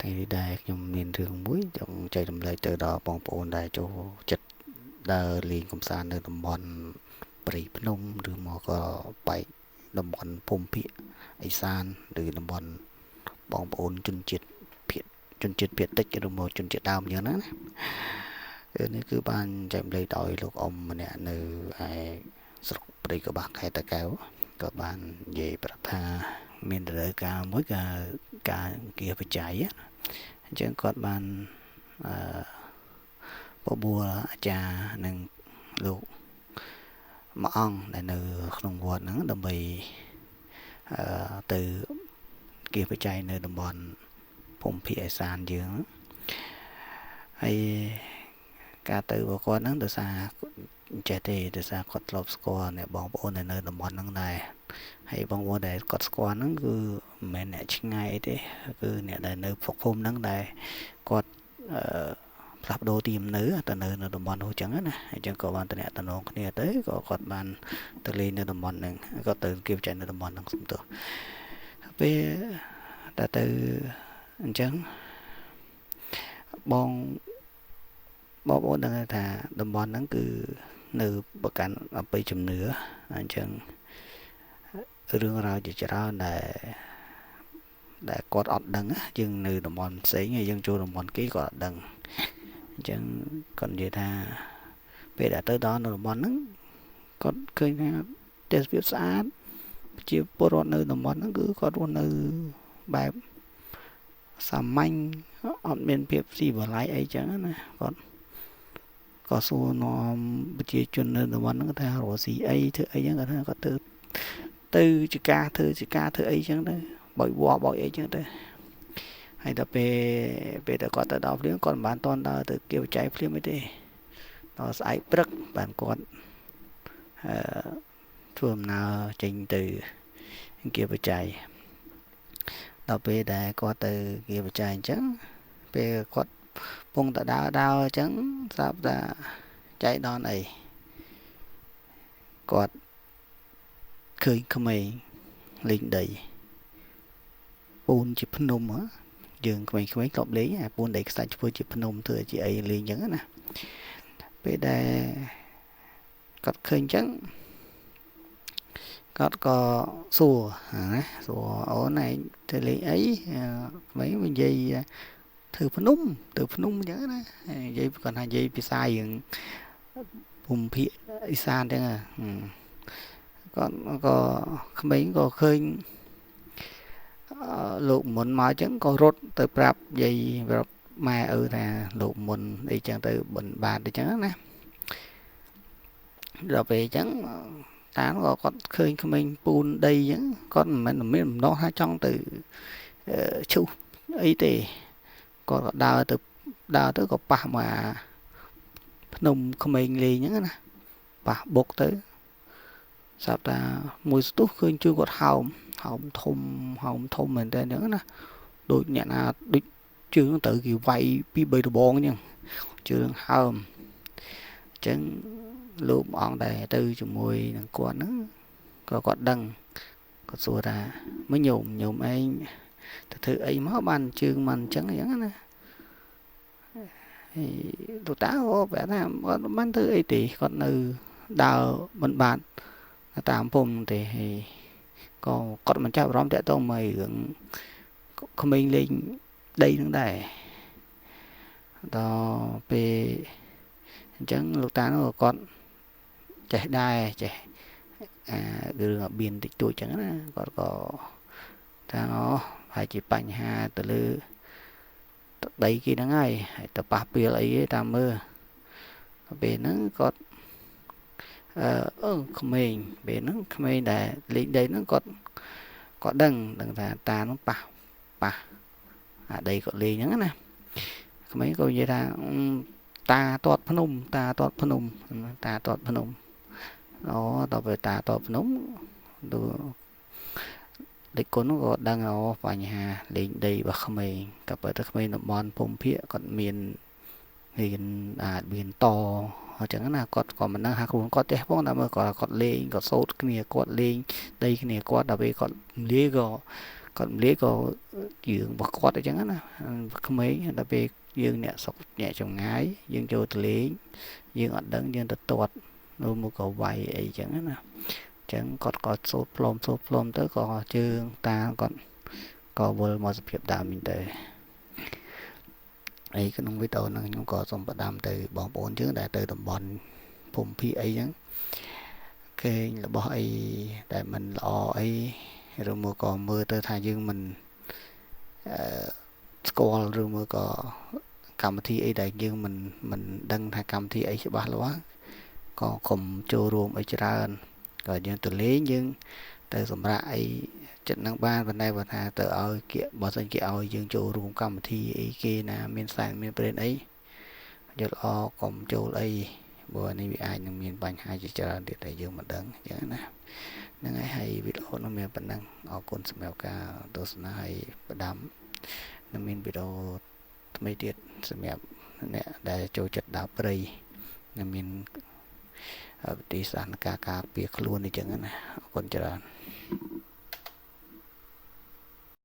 ថ្ងៃនេះដែរខ្ញុំមានរឿងមួយចង់ចែករំលែកទៅដល់បងប្អូនដែលចូលចិត្តដើរលេងកម្សាន្តនៅតំបន់ព្រៃភ្នំឬមកក៏បែកតំបន់ភូមិភាគឦសានឬតំបន់បងប្អូនជនជាតិភាគជនជាតិភាគតិចឬមកជនជាតិដើមយ៉ាងណាណារឿងនេះគឺបានចែករំលែកដោយលោកអ៊ំម្នាក់នៅឯស្រុកព្រៃកប្បាសខេត្តតាកែវក៏បាននិយាយប្រាប់ថាមានរដូវកាលមួយការការអង្គាសបច្ច័យអញ្ចឹងគាត់បានអឺបបួលអាចារ្យនិងលោកមួយអង្គដែលនៅក្នុងវត្តហ្នឹងដើម្បីអឺទៅអង្គាសបច្ច័យនៅតំបន់ភូមិភាគឦសានយើងហើយការទៅរបស់គាត់ហ្នឹងដោយសារចេះទេដោយសារគាត់ធ្លាប់ស្គាល់អ្នកបងប្អូនដែលនៅតំបន់ហ្នឹងដែរហើយបងប្អូនដែលគាត់ស្គាល់ហ្នឹងគឺមិនមែនអ្នកឆ្ងាយអីទេគឺអ្នកដែលនៅភូមិហ្នឹងដែលគាត់អឺផ្លាស់ប្ដូរទីលំនៅទៅនៅនៅតំបន់នោះអញ្ចឹងណាអញ្ចឹងក៏បានតំណតំណងគ្នាទៅក៏គាត់បានទៅលេងនៅតំបន់ហ្នឹងគាត់ទៅគេបច្ច័យនៅតំបន់ហ្នឹងសំទោសពេលតែទៅអញ្ចឹងបងបងប្អូនដឹងថាតំបន់ហ្នឹងគឺនៅប្រកាន់អបិយជំនឿអញ្ចឹងរឿងរ៉ាវជាច្រើនដែលគាត់អត់ដឹងយើងនៅតំបន់ផ្សេងហើយយើងចូលតំបន់គេគាត់អត់ដឹងអញ្ចឹងគាត់និយាយថាពេលដែលទៅដល់នៅតំបន់ហ្នឹងគាត់ឃើញថាទេសភាពស្អាតជាពលរដ្ឋនៅតំបន់ហ្នឹងគឺគាត់រស់នៅបែបសាមញ្ញអត់មានភាពស៊ីវិល័យអីចឹងណាគាត់ក៏សួរនាំប្រជាជននៅតំបន់ហ្នឹងថារកស៊ីអីធ្វើអីចឹងគាត់ថាគាត់ទៅទៅជាការធ្វើជាការធ្វើអីចឹងទៅបោចវល្លិបោចអីចឹងទៅហើយដល់ពេលពេលដែលគាត់ទៅដល់ភ្លាមគាត់មិនបានតន់ដើរទៅគៀវចៃភ្លាមអីទេដល់ស្អែកព្រឹកបានគាត់អឺធ្វើដំណើរចេញទៅគៀវចៃដល់ពេលដែលគាត់ទៅគៀវចៃអញ្ចឹងពេលគាត់ពងតដើរដើរអញ្ចឹងស្រាប់តែចៃដនអីគាត់ឃើញក្មេងលេងដីពូនជាភ្នំហ៎យើងក្មេងៗធ្លាប់លេងអាពូនដីខ្សាច់ធ្វើជាភ្នំធ្វើជាអីលេងអញ្ចឹងណាពេលដែលគាត់ឃើញអញ្ចឹងគាត់ក៏សួរណាសួរអូនឯងធ្វើលេងអីក្មេងនិយាយធ្វើភ្នំទៅភ្នំអញ្ចឹងណានិយាយគាត់ថានិយាយភាសារៀងភូមិភាគឦសានអញ្ចឹងគាត់ក៏ក្មេងក៏ឃើញលោកមុនមកអញ្ចឹងក៏រត់ទៅប្រាប់យាយប្រាប់ម៉ែឪថាលោកមុនអីចឹងទៅបិណ្ឌបាតអញ្ចឹងណាដល់ពេលអញ្ចឹងតាក៏គាត់ឃើញក្មេងពូនដីអញ្ចឹងគាត់មិនមែនមានបំណងថាចង់ទៅឈូសអីទេគាត់ក៏ដើរទៅដើរទៅក៏ប៉ះមកភ្នំក្មេងលេងអញ្ចឹងណាប៉ះបុកទៅស្រាប់តែមួយស្ទុះឃើញជើងគាត់ហើមហើមធំហើមធំមែនតើអញ្ចឹងណាដូចអ្នកណាដូចជើងត្រូវគេវាយពី3ដបងអញ្ចឹងជើងហើមអញ្ចឹងលោកអង្គដែលទៅជាមួយនឹងគាត់ហ្នឹងក៏គាត់ដឹងគាត់សួរថាមើលញោមញោមឯងទៅធ្វើអីមកបានជើងមិនអញ្ចឹងអញ្ចឹងណាហើយលោកតាអូប្រាប់ថាគាត់មិនធ្វើអីទេគាត់នៅដើរមិនបានតាមភូមិទេហើយក៏គាត់មិនចាប់អារម្មណ៍តាក់ទងមករឿងក្មេងលេងដីនឹងដែរដល់ពេលអញ្ចឹងលោកតានោះក៏គាត់ចេះដែរចេះអារឿងអាបៀនតិចតួចអញ្ចឹងណាគាត់ក៏ថាអូហើយជាបញ្ហាទៅលើដីគេហ្នឹងហើយហើយទៅប៉ះពាល់អីទេតាមមើលពេលហ្នឹងគាត់អឺក្មេងពេលហ្នឹងក្មេងដែលលេងដីហ្នឹងគាត់គាត់ដឹងដឹងថាតាហ្នឹងប៉ះប៉ះអាដីគាត់លេងហ្នឹងណាក្មេងក៏និយាយថាតាទាត់ភ្នំតាទាត់ភ្នំតាទាត់ភ្នំអូដល់ពេលតាទាត់ភ្នំដូចដេចគុណក៏ដឹងអូបញ្ហាលេងដីរបស់ក្មេងក៏បើទៅក្មេងតំបន់ភូមិភាគគាត់មានរៀនអាចមានតអញ្ចឹងណាគាត់ក៏មិនដឹងថាខ្លួនគាត់ចេះផងតែមើលគាត់គាត់លេងគាត់សូត្រគ្នាគាត់លេងដីគ្នាគាត់ដល់ពេលគាត់លាយក៏ គាត់ម្លាយក៏យើងរបស់គាត់អញ្ចឹងណាក្មេងដល់ពេលយើងអ្នកសុកអ្នកចម្ងាយយើងចូលទៅលេងយើងអត់ដឹងយើងទៅទាត់ឬមកក៏វាយអីចឹងណាអញ្ចឹងគាត់ក៏សូត្រផ្លុំសូត្រផ្លុំទៅក៏ជើងតាគាត់ក៏វិលមកសភាពដើមវិញទៅហើយក្នុងវីដេអូហ្នឹងខ្ញុំក៏សូមផ្ដាំទៅបងប្អូនយើងដែលទៅតំបន់ភូមិភាគអីចឹងគេងរបស់អីដែលមិនល្អអីឬមកក៏មើលទៅថាយើងមិនអឺស្គាល់ឬមកក៏កម្មវិធីអីដែលយើងមិនដឹងថាកម្មវិធីអីច្បាស់លាស់ក៏កុំចូលរួមអីច្រើនក៏យើងទៅលេងយើងទៅសម្រាប់អីចិត្តនឹងបានប៉ុន្តែបើថាទៅឲ្យគេបើសិនគេឲ្យយើងចូលរួមកម្មវិធីអីគេណាមានសែនមានព្រេនអីយល់ល្អកុំចូលអីព្រោះនេះវាអាចនឹងមានបញ្ហាជាច្រើនទៀតដែលយើងមិនដឹងអញ្ចឹងណាហ្នឹងហើយហើយវីដេអូនោះមានប៉ុណ្ណឹងអរគុណសម្រាប់ការទស្សនាហើយផ្ដាំនឹងមានវីដេអូថ្មីទៀតសម្រាប់អ្នកដែលចូលចិត្តដើរព្រៃនឹងមានវិធីសាស្ត្រការការពារខ្លួនអញ្ចឹងណាអរគុណច្រើន។